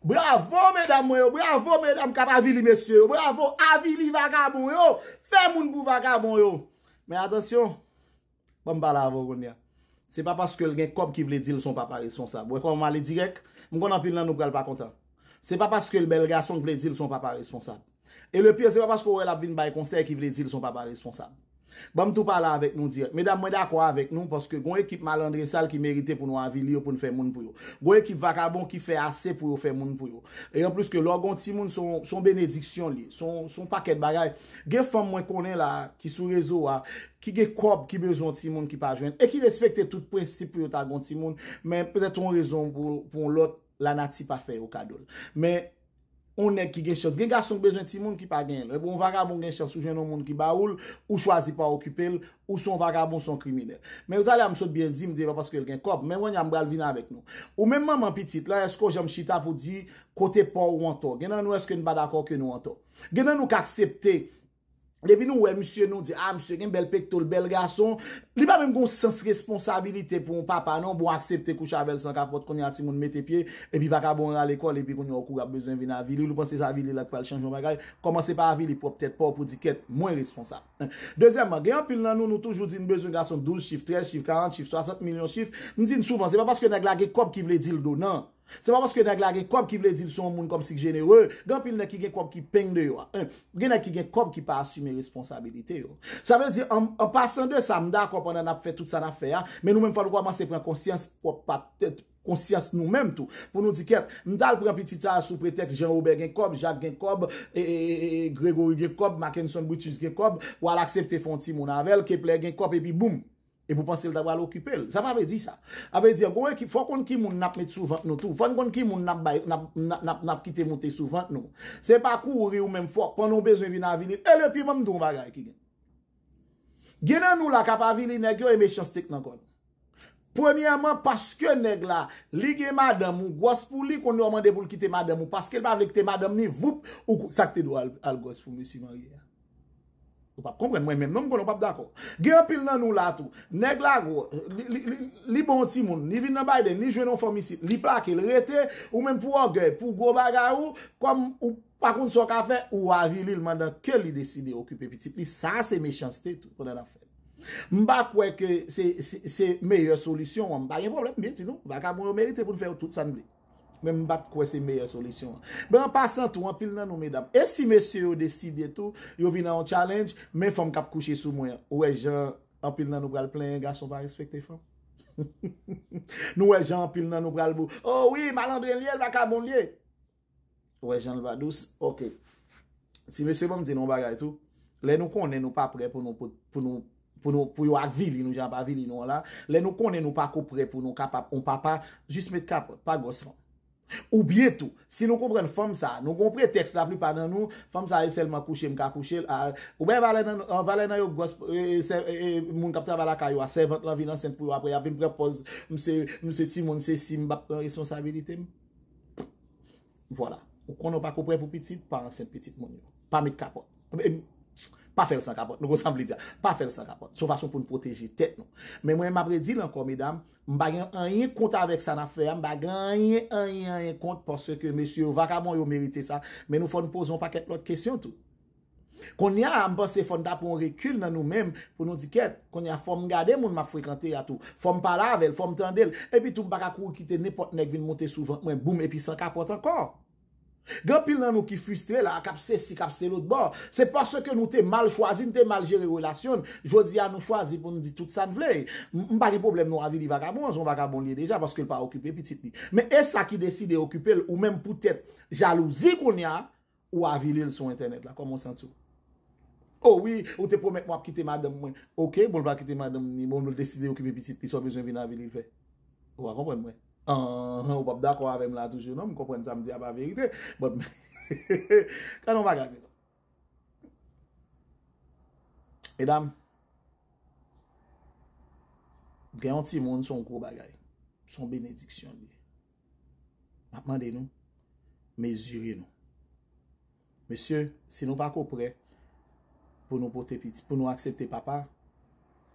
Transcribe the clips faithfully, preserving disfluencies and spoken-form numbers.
Bravo, medam mwen yo. Bravo, medam k ap avili mesye yo. Bravo, avili vagabon yo. Fè moun pou vagabon yo. Men atansyon, ban m pale avè w kounye a. Se pa paske l gen kòb ki vle di l se yon papa responsab. Ou wè kòman m ale dirèk? M konn anpil nan nou pral pa kontan. Se pa paske l bèl gason ki vle di l se yon papa responsab. E le pire, se pa paske w wè l ap vin bay konsèy ki vle di l se yon papa responsab. Ban m tou pale avèk nou dirèk. Medam, mwen dakò avèk nou paske gon ekip malandren sal ki merite pou nou avili yo, pou n fè moun pou yo. Gon ekip vakabon ki fè ase pou yo fè moun pou yo. E anplis ke lè w gon timoun, se yon, se yon benediksyon li ye. Se yon, se yon pakèt bagay. Gen fanm mwen konnen la, ki sou rezo a, ki gen kòb, ki bezwen yon timoun ki pa jwenn, e ki respekte tout prensip pou yo ta gon timoun, men petèt yon rezon pou, pou yon lòt, lanati pa fè yo kado l. Men, yon nèg ki gen chans. Gen gason k bezwen timoun ki pa genyen l. Epi yon vagabon gen chans, ou jwenn yon moun ki ba ou l, ou chwazi pa okipe l, ou se yon vagabon, se yon kriminèl. Men talè a m sot byen di, m di e pa paske l gen kòb. Men kounye a m pral vin avèk nou. Ou menm manman pitit la, èske w janm chita pou di kote pa w ou antò? Gen nan nou, èske n pa dakò ke nou antò? Gen nan nou k aksepte Depi nou wè misye, nou di, a, misye gen bèl pekto, l bèl gason. Li pa menm gon sans responsabilite pou yon papa, non. Bon, aksepte kouche avè l san kapòt, kounye a timoun mete pye, epi vakabon rale kò l, epi kounye a ou kouri ap bezwen vin avili l, ou panse se avili l la k pral chanje yon bagay. Kòmanse pa avili pwòp tèt pa w pou di, kèt, mwen responsab. Dezyèmman, gen anpil nan nou, nou toujou di n bezwen gason douz chif, trèz chif, karant chif, swasant milyon chif. M di n souvan, se pa paske nèg la gen kòb ki vle di l donan. Se pa paske nèg la gen kòb ki vle di l se yon moun kòmsi k jenere. Gen anpil nèg ki gen kòb ki peng deyò a. Gen nèg ki gen kòb ki pa asime responsabilite yo. Sa vle di, an, an pasan de sa, m dakò pandan n ap fè tout sa n ap fè a, men nou menm fò nou kòmanse pran konsyans pwòp pa tèt, konsyans nou menm tou. Pou nou di, kèt, m t al pran pitit sa a sou pretèks Jean Robert gen kòb, Jak gen kòb, e, e, e, e, Gregory gen kòb, Mackenson Brutus gen kòb, pou al aksepte fè yon timoun avè l, Kepler gen kòb, epi boum! Epi w panse l ta pral okipe l. Sa pa vle di sa. Sa vle di, gon ekip, fò w konn ki moun n ap met sou vant nou tou. Fò n konn ki moun n ap bay, n ap, n ap, n ap, n ap kite moute sou vant nou. Se pa kouri ou menm fò, pandan w bezwen vin avili l. E le pire, ban m di w yon bagay ki gen. Gen nan nou la k ap avili nèg yo e mechanste k nan kò nou. Premyèman, paske nèg la, li gen madanm ou gwòs pou li, kounye a w mande pou l kite madanm ou, paske l pa vle kite madanm ni, voup, ou kou-, sa k te dwe al, al gwòs pou mesye marye a. Ou p ap konprann mwen menm non, m konnen w p ap dakò. Gen anpil nan nou la tou. Nèg la gwo, li, li, li, li bon timoun, li vin nan Biden, li jwenn yon fanm isit, li plake, l rete, ou menm pou ògèy, pou gwo bagay ou, kòm ou pa konn sa w ka fè, ou avili l pandan ke li deside okipe pitit li. Sa se mechanste tou, pandan n ap fè l. M pa kwè ke se, se, se meyè solisyon an. M pa gen pwoblèm, m byen di nou. Vakabon yo merite pou n fè yo tout sa n vle. Men m pa t kwè se meyè solisyon an. Men an pasan tou, anpil nan nou, medam. E si mesye yo deside tou, yo vin nan yon challenge, men fanm k ap kouche sou mwen an. Ou wè jan anpil nan nou pral plenyen gason pa respekte fanm? Nou wè jan anpil nan nou pral bo, oh wi, malandren l ye, l vakabon l ye. Ou wè jan l va dous? Ok. Ti mesye, ban m di nou yon bagay tou. Lè nou konnen nou pa prè pou nou, pou, pou nou, pou nou, pou yo avili nou jan y ap avili nou an la, lè nou konnen nou pako prè pou nou kapab yon papa, jis met kapòt, pa gwòs fanm. Oubyen tou, si nou konprann fanm sa, nou gon pretèks laplipa nan nou, fanm sa e sèlman kouche m ka kouche l, a, ou wè valè nan, valè nan yo gwòs, e, e, sè-, e, e, moun k ap travay lakay yo a, sèvant lan vin ansent pou yo, apre y ap vin pran pòz, m se, m se timoun, se si m p ap pran responsabilite m. Vwala. Ou konnen w pako prè pou pitit, pa ansent pitit moun yo. Pa met kapòt. E, pa fè l san kapòt. Nou konn sa m vle di a. Pa fè l san kapòt. Se yon fason pou n pwoteje tèt nou. Men mwen, m ap redi l ankò, medam, m pa gen anyen kont avèk sa n ap fè a. M pa gen anyen, anyen, anyen kont paske mesye yo vakabon yo merite sa. Men nou fò n poze yon pakèt lòt kesyon tou. Kounye a, m panse fò n ta pran yon rekil nan nou menm pou nou di, kèt, kounye a fò m gade moun m ap frekante a tou. Fò m pale avè l, fò m tande l. Epi tou, m pa ka kouri kite nenpòt nèg vin moute sou vant mwen, boum, epi san kapòt ankò. Gen anpil nan nou ki fristre la, k ap sesi, k ap se lòt bò. Se paske nou te mal chwazi, nou te mal jere relasyon n. Jodi a, nou chwazi pou n di tout sa n vle. M, m pa gen pwoblèm nou avili vakabon an, se yon vakabon l ye deja, paske l pa okipe pitit li. Men e sa ki deside okipe l, ou menm poutèt jalouzi kounye a, ou avili l sou entènèt la, kòman w santi w? O wi, ou te pwomèt mwen w ap kite madanm mwen. Ok, bon, l pa kite madanm ni, bon, l deside okipe pitit li, sa w bezwen vin avili l fè? Ou pa konprann mwen? Anhan, ou p ap dakò avè m la toujou, non, m konprann sa m di a pa verite, but, gade yon bagay, non. Medam, gen yon timoun, se yon gwo bagay. Se yon benediksyon li ye. M ap mande nou, mezire nou. Mesye, si nou pako prè pou nou pote piti, pou nou aksepte papa,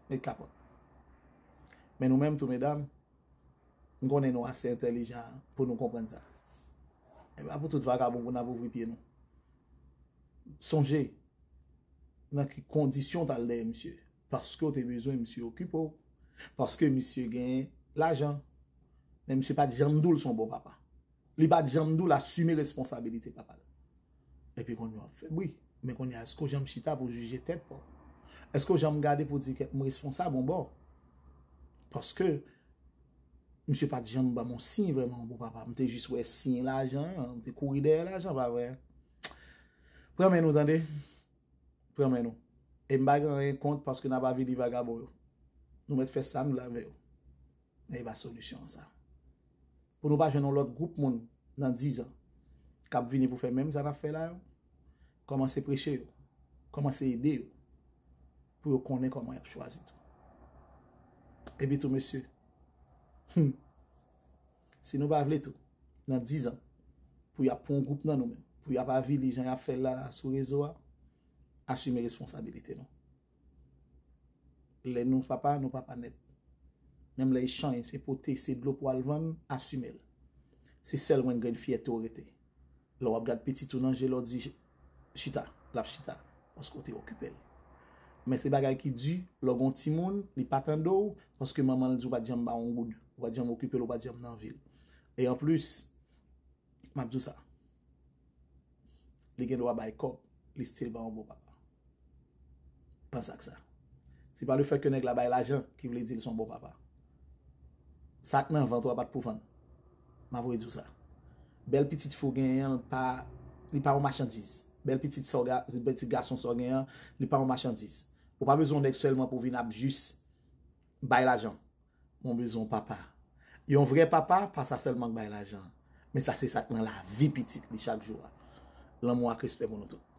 met kapòt. Men nou menm tou, medam, m konnen nou ase entèlijan pou nou konprann sa. E pa pou tout vagabon pou n ap ouvri pye nou. Sonje nan ki kondisyon w t al dèyè misye. Paske w te bezwen misye okipe w. Paske misye gen lajan. Men misye pa t janm di w l se yon bon papa. Li pa t janm di w l asime responsabilite papa l. Epi kounye a w ap fè bri. Men kounye a, èske w janm chita pou w jije tèt pa w? Èske w janm gade pou w di, "Kèt, m responsab yon bò"? Paske misye pa t janm ban m yon siy vrèman yon bon papa. M te jis wè siy lajan an, m te kouri dèyè lajan, pa vre? Pran men nou, tande. Pran men nou. E m pa gen anyen kont paske n ap avili vagabon yo. Nou mèt fè sa nou vle avè yo. Men e pa solisyon an sa. Pou nou pa jwenn yon lòt gwoup moun nan diz an k ap vini pou fè menm sa n ap fè la yo, kòmanse preche yo, kòmanse ede yo pou yo konnen kòman y ap chwazi tou. Epi tou, mesye, hmm, si nou pa vle tou, nan diz an, pou y ap pran yon gwoup nan nou menm, pou y ap avili jan y ap fè l la, la sou rezo a, asime responsabilite nou. Lè nou papa, nou papa nèt. Menm lè echanj, se pote, se dlo pou al vann, asime l. Se sèl mwen grenn fyète w rete. Lè w ap gad pitit ou nan je, lè w di chita, l ap chita, paske w te okipe l. Men se bagay ki di, lè w gen yon timoun, li pa tande w, paske manman l di w pa t janm ba w yon goud, ou pa t janm okipe l, ou pa t janm nan vi l. E anplis, m ap di w sa, li gen dwa bay kòb, li still pa yon bon papa. Panse ak sa. Se pa lefèt ke nèg la bay lajan ki vle di l se yon bon papa. Sa k nan vant ou a pa t pou vann. M ap redi w sa. Bèl pitit fi w genyen an, li pa, li pa yon machandiz. Bèl pitit sa w ga-, bèl pitit gason sa w genyen an, li pa yon machandiz. Ou pa bezwen yon nèg sèlman pou vin ap jis bay lajan. Mwen bezwen yon papa. Yon vrè papa, pa sa sèlman k bay lajan. Men sa se sa k nan lavi pitit li chak jou a. Lanmou ak respè pou nou tout.